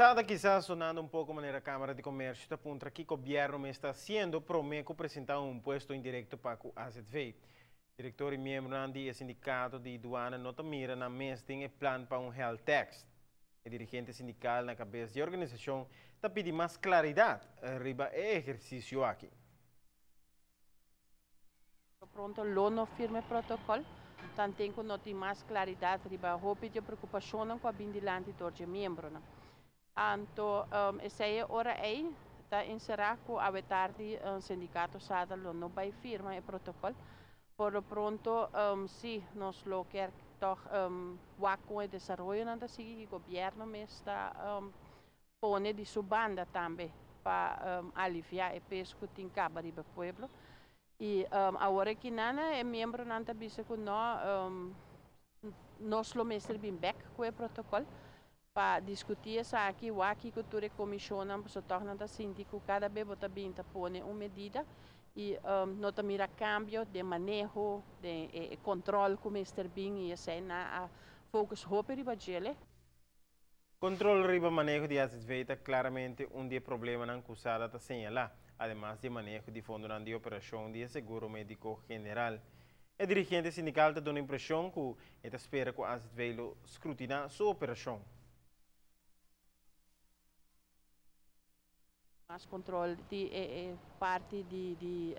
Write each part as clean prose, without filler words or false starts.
SADA kisas sonando un poco manera Camara di Comercio ta puntra kico gobierno mes ta haciendo prome cu presenta un impuesto indirecto pa cu AZV. Director y miembronan di e sindicato di Duana no ta mira nan mes den e plan pa un health tax. E dirigente sindical na cabes di e organisacion ta pidi mas claridad riba e ehercicio aki. Pronto lo no firma e protocol, tanten cu no tin mas claridad riba hopi di e preocupacionnan cu a bin dilanti dor dje miembronan. Anto esey e ora ey ta encera cu awe tardi Sindicato SADA lo no bay firma e protocol. Por lo pronto si nos lo kier tog wak con e desaroyonan ta sigui y gobierno mes ta pone di su banda tambe pa alivia e peso cu tin caba riba e pueblo. Y awor aki nan e miembronan ta bisa cu no, nos lo mester bin bek cu e protocol pa discuti esaki, wak kico tur e comisionnan, pasobra tog nan ta sinti cu cada bes bo ta bin ta pone un medida y no ta mira cambio den maneho, den e control cu mester bin y esey nan a focus hopi riba djele. Control riba maneho di azv ta claramente un di e problemanan cu SADA ta señala, ademas di e maneho di fondonan di operacion di e seguro medico general. E dirigente sindical ta duna impresion cu e ta spera cu azv lo scrutina su operacion. Mas control di e parti di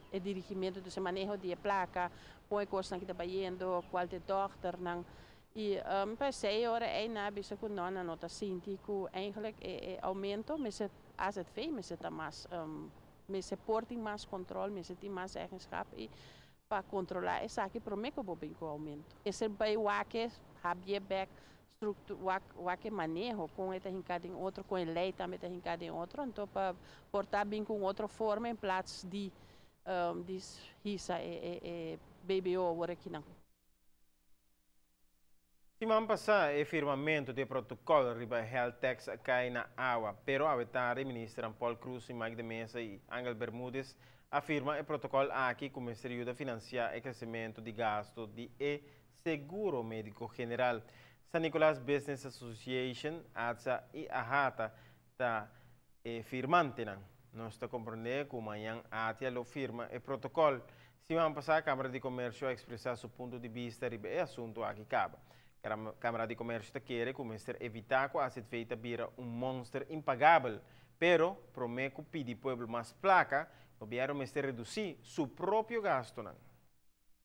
e dirigimento, dus e maneho di e placa, con e cosnan ki ta bayendo, cual ta e dokternan. Y pa esey ora ey nan a bisa cu no, nan no ta sinti cu eigenlijk e aumento mester azv mester ta mas, mester por tin mas control, mester tin mas zeggenschap y pa controla esaki prome cu bo bin cu aumento. Mester bay wak e habie bek wak wak e maneho kon e ta hinká den otro, kon e lei tambe ta hinká den otro, anto pa por ta bin ku un otro forma en plats di di hisa e e e BBO awor akinan. Siman pasá e firmamentu di e protokòl riba e health tax a kai na awa, pero awe tardi ministernan Paul Croes i Mike de Meza i Angel Bermudez a firma e protokòl aki ku mester yuda finansiá e kresementu di gastu di e Seguro Médiko General, San Nicolas Business Association, ATSA i AHATA ta e firmantenan. Nos ta komprendé ku mañan ATIA lo firma e protokòl. Siman pasá Kámara di Komersio a ekspresá su punto di bista riba e asuntu aki kaba. Kámara di Komersio ta kere ku mester evitá ku azv ta bira un mònster impagabel, pero promé ku pidi pueblo mas plaka, gobièrnu mester redusí su propio gastunan.